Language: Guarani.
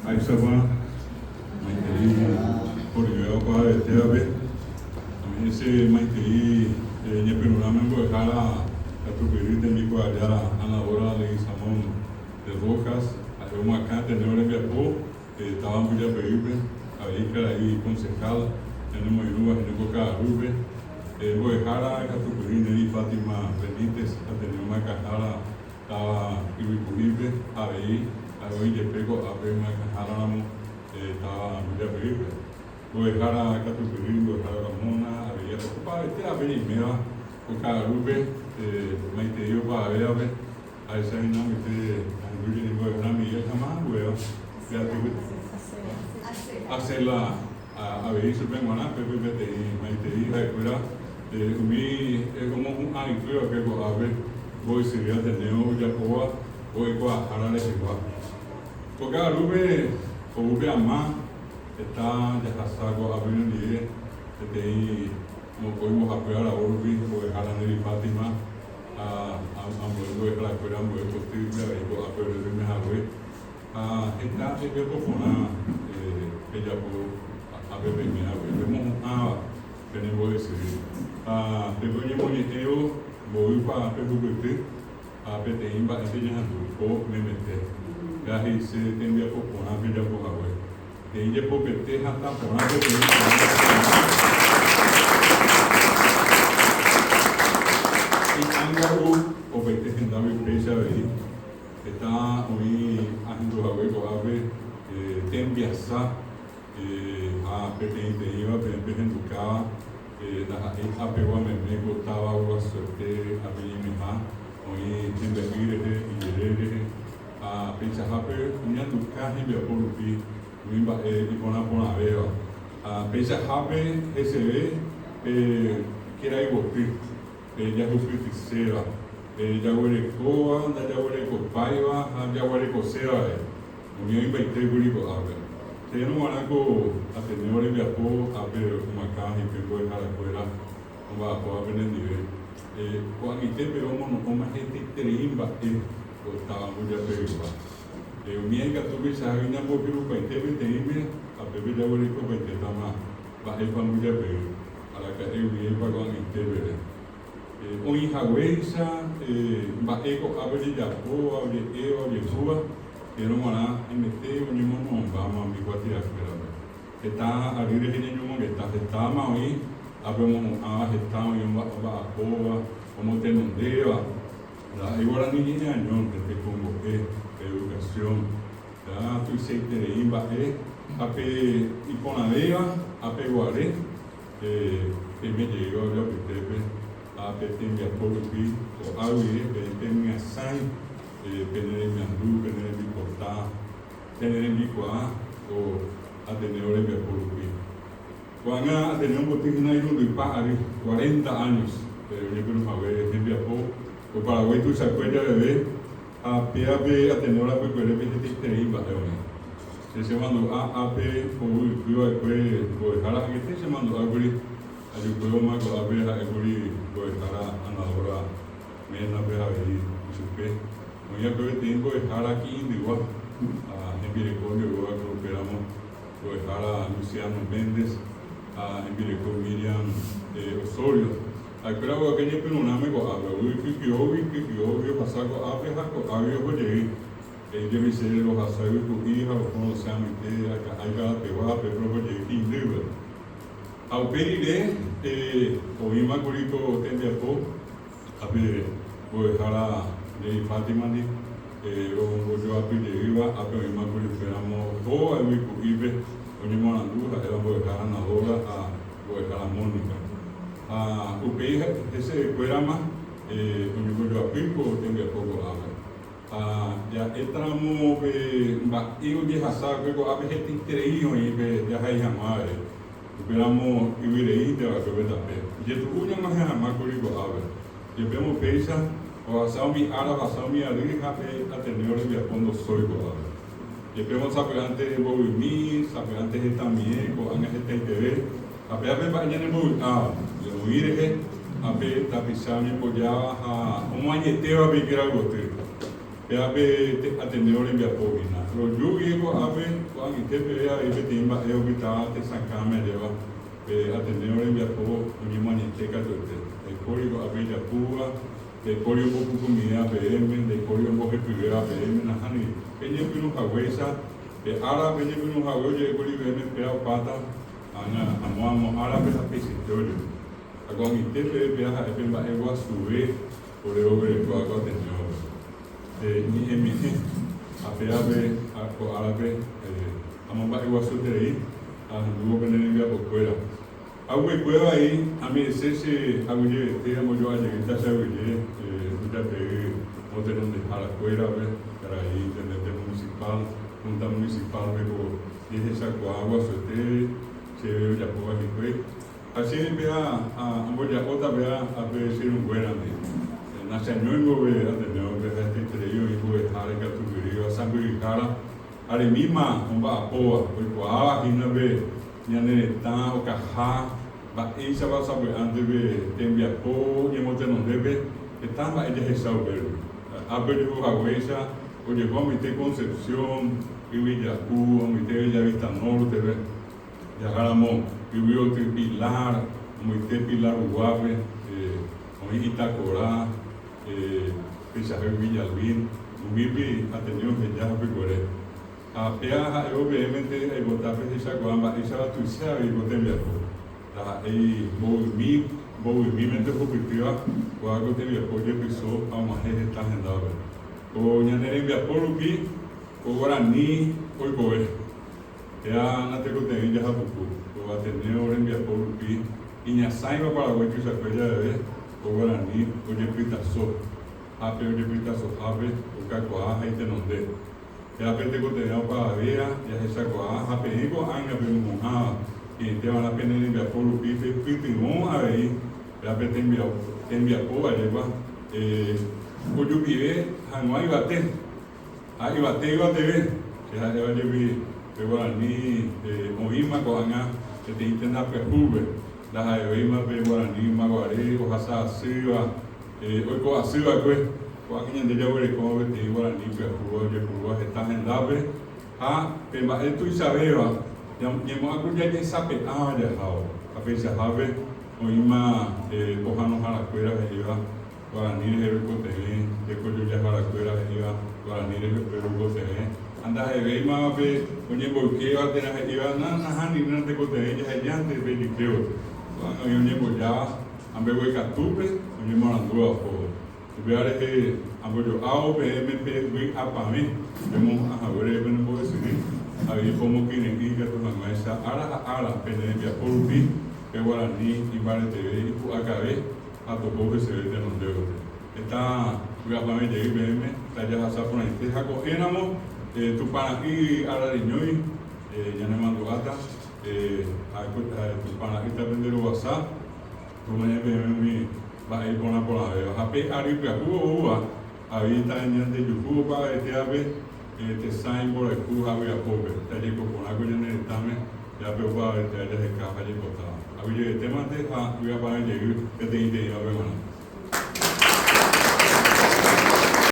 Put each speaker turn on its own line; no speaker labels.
Mba'éichapa maitei horyvéva opavavetévape? Ame'ẽ che maitei ñepyrũrãme mbo'ehára katupyry tembikuaajára Ana Dora Leguizamón de Rojas, ha'e omoakã Ateneo rembiapo táva Mbujapeýpe, avei karai concejal ñanemoirũva hína ko ka'arúpe. Mbo'ehára katupyry Nery Fátima Benítez, Ateneo myakãhára Táva Yvyku'ípe avei ha'e oĩ jepe ko'ápe myakãháraramo táva Mbujapeýpe. Mbo'ehára katupyry, mbo'ehára Ramona, avei opavavete ápe ñaiméva ko ka'arúpe, maitei opavavévape, ahecha hína mbyte ahendu jey mbo'ehára Miguel ha más ambuéva pe atýpe. Acela avei chupe g̃uarã pépe peteĩ maitei ha'ekuéra umi omohu'ã ypývape ko'ápe mboysyry Ateneo ojapóva mbo'ekuaahára rehegua. Ko ka'arúpe ou pe ama heta jahasa ko'ápe ñondive peteĩ mokõi mbohapy aravo rupi mbo'ehára Neri Fátima ha ambue mbo'eharakuéra ambue kotýpe avei ko'ápe ore roime hague. Ha heta tembiapo porã pejapo ápe peime hague, pemohu'ãva pene mbo'esyry. Ha pepe oñemoñe'ẽvo mboýpa pehupyty ha peteĩ mba'énte ñahandu po memete. Péva he'ise tembiapo porã pejapo hague. Peteĩ jepopete hatã porã peteĩ Hi'ánga'u opaite hendágui péicha avei. Heta oĩ ahendu hague ko'ápe tembiasa ha peteĩteĩva peẽ pehendukáva ndaha'éi apegua meme ko táva guasuete ápe ñaimeha, oĩ hembe'y rehe, ijere rehe, ha peichahápe oñanduka hembiapo rupi umi mba'e iporã porãvéva. Ha peichahápe heseve pe kerayvoty. Pe jahupytyséva, pe jaguerekóva, ndajaguerekopáiva ha jaguerekosévare, umi oĩmbaitékuri ko'ápe. Chéverõ g̃uarã ko Ateneo rembiapo ápe omoakã hikuái mbo'eharakuéra omba'apóva penendive. Ko'ag̃aite peve omono'õma hetaiterei mba'e ko táva mbujapeygua. Umíva ikatu peichahágui ñambohyrupaite peteĩme ha pépe jaguerekopaitétama mba'épa mbujapey. Araka'e guivépa ko'ag̃aite peve. Oĩ haguéicha mba'e ko'ápe ojejapóva, oje'éva, ojehúva, hérõ g̃uarã haimete oñemono'õmbáma umi kuatiakuérape. Heta ary rehe ñañomongeta, hetáma oĩ ápe omohu'ãva, heta oĩ omba'apóva, omotenondéva. Ndaha'éi guarani ñe'ẽ añónte, tekombo'e, educación, tuichaiterei mba'e ha pe iporãvéva ha pe guare. Pe peime jeýva ojapytépe ha pe tembiapo rupi ko'a guive peẽ pemyasãi pene remiandu, pene rembipota, pene rembikuaa ko Ateneo rembiapo rupi. Ko'ág̃a Ateneo omboty hína irundypa ary, cuarenta años, oñepyrũ hague hembiapo ko Paraguái tuichakue javeve ha péape Ateneo rapykuerépe hetaiterei mba'e oĩ. Che chemandu'a ápe ou ypy va'ekue mbo'ehára angete chemandu'ákuri ajukuévoma ko'ápe ha'ékuri mbo'ehára Anadora ménape avei ichupe. Oĩ va'ekue peteĩ mbo'ehára ki'indygua ha hembireko ojoguáva'ekue upéramo mbo'ehára Luciano Méndez ha hembireko Miriam Osorio. Ha'ekuéra oguapy ñepyrũrãme ko'ápe, ou ikykyógui, ikykyógui ohasa ko'ápe ha ko'águi oho jey. He'i jepi chéve rohasa yvyku'i ha rokonoce amoite aka'ái karapegua pe rohojey tĩndýpe. Ha upe rire oĩma kuri ko tembiapo ápe mbo'ehára Lady Fátima-ndi rombojoapy jeýva ápe oĩma kuri upéramo ohóva yvyku'ípe oñemoarandu ha'éva mbo'ehára Nadora ha mbo'ehára Mónica. Ha upéi hesevekuérama oñembojoapy ko tembiapo ko'ápe. Ha ja'étaramo pe mba'e ojehasa va'ekue ko'ápe hetaiterei oĩ pe jahai hag̃ua avei. Upéramo yvyreínte va'ekue pe tape. Ijetu'u ñag̃uahẽ hag̃ua kuri ko'ápe. Jepémo péicha, ohasa umi ára, ohasa umi ary ha pe Ateneo rembiapo ndosói ko'ápe. Jepémo sapy'ánte mbovymi, sapy'ánte hetamie, ko'ág̃a hetaiteve, ha péva pe mba'e ñanembovy'áva, oĩ rehe ha pe tapicha oñembojáva ha omoañetéva pe ikerayvoty. Péva pe Ateneo rembiapo hína. Roju guive ko'ápe, ko'ápe. ko'ag̃aite peve avei peteĩ mba'e opytáva tesakãme ajéva pe Ateneo rembiapo oñemoañete katuete. Ndaipóri ko'ápe ijapúva, ndaipóri ombopukumivéva peẽme, ndaipóri ombohepyvéva peẽme, nahániri. Peñepyrũ haguéicha, pe ára peñepyrũ hague oje'ékuri peẽme péa opáta, ág̃a amo amo árape ha peichaite ojehu. Ha ko'ag̃aite peve péa ha'e pe mba'e guasuve ore roguerekóva ko Ateneo-pe. Che ñe'ẽme'ẽ ha péape ha ko árape amomba'eguasueterei ahendúvo pene rembiapokuéra. Ha upekuéva ai ame'ẽse che aguyjevete ambojo'a jeýta che aguyje ojapey motenondehárakuérape, karai intendente municipal, junta municipal-pe ko jehechakuaa guasuete chéve ojapóva hikuái. Ha che péa amboja'óta péa ápe che irũnguéra ndive. Nacheañóingo pe Ateneo-pe ha hetaiterei oĩ mbo'ehára ikatupyrýva, sãmbyhyhára aremíma omba'apóva, oikuaáva hína pe ñane retã okaha mba'éichapa sapy'ánte pe tembiapo ñemotenondépe heta mba'e jahecha upérupi. Ápe ojehu haguéicha ojehu amoite Concepción, Yvyjaku, amoite Bellavista Norte-pe. Jaháramo yvy oty Pilar, omoite Pilar ruguápe, oĩ Itakora, peichahágui Villalbín, umípi Ateneo oheja hapykuere. Ha péa ha'évo peẽmente aipota pehechakuaa mba'éichapa tuicha avei ko tembiapo. Ndaha'éi mbovymi, mbovymímente ohupytýva kóva ko tembiapo ojepyso ha og̃uahẽ heta hendápe. Ko ñane rembiapo rupi ko guarani oikove. Péa natekotevẽi jahapuku, ko Ateneo rembiapo rupi iñasãiva Paraguái tuichakue javeve ko guarani ojepytaso, ha pe ojepytasohápe okakuaa ha itenonde. Péa pe tekotevẽ opavavéa jahechakuaa ha peẽ ko'ág̃a pemohu'ãva he'ẽtévarã pene rembiapo rupi pepytyvõ avei péa pe tembiapo vajépa ojupive hag̃ua yvate. Ha yvate yvateve, che ha'éva jepi pe guarani oĩma ko'ág̃a peteĩ tenda pyahúpe, ndaha'evéima pe guarani ymaguare ohasa asýva, oiko asy va'ekue. Ko'ág̃a ñande jaguerekóma peteĩ guarani pyahúva ojepurúva heta hendápe ha pe mba'e tuichavéva ñamo'ãku jajesape'áva jahávo. Ha peichahápe oĩma pohãnoharakuéra he'íva Guarani rehe roikotevẽ, tekojojaharakuéra he'íva Guarani rehe upe roikotevẽ, ha ndaha'evéimavape oñemboykéva térã he'íva nahániri natekotevẽi jahejánte pe ijykévo. Ko'ág̃a oĩ oñembojáva ha mbeguekatúpe oñemoarandúva ohóvo. Upéva rehe ambojo'ávo peẽme pe vy'apavẽ pemohu'ã haguére penembo'esyry, avei pomokyre'ỹ ikatu hag̃uáicha ára ha ára pene rembiapo rupi pe Guarani imbareteve ipu'akave ha toho heseve tenonde gotyo. Heta vy'apavẽ jey peẽme tajahasa porãite ha ko'ẽramo Tupã Ra'y ára reñói ñanemandu'áta ha Tupã Ra'ýta pende rovasa tome'ẽ peẽme umi mba'e iporã porãvéva. Ha pe ary pyahu oúva avei tañandejuhu opavavetévape tesãi, mborayhu ha vy'apópe. Tajeko porã ko ñane retãme Jápe opavavetéva jaheka ha jaipotáva. Aguyjevetémante ha vy'apavẽ jey peteĩteĩvape g̃uarã.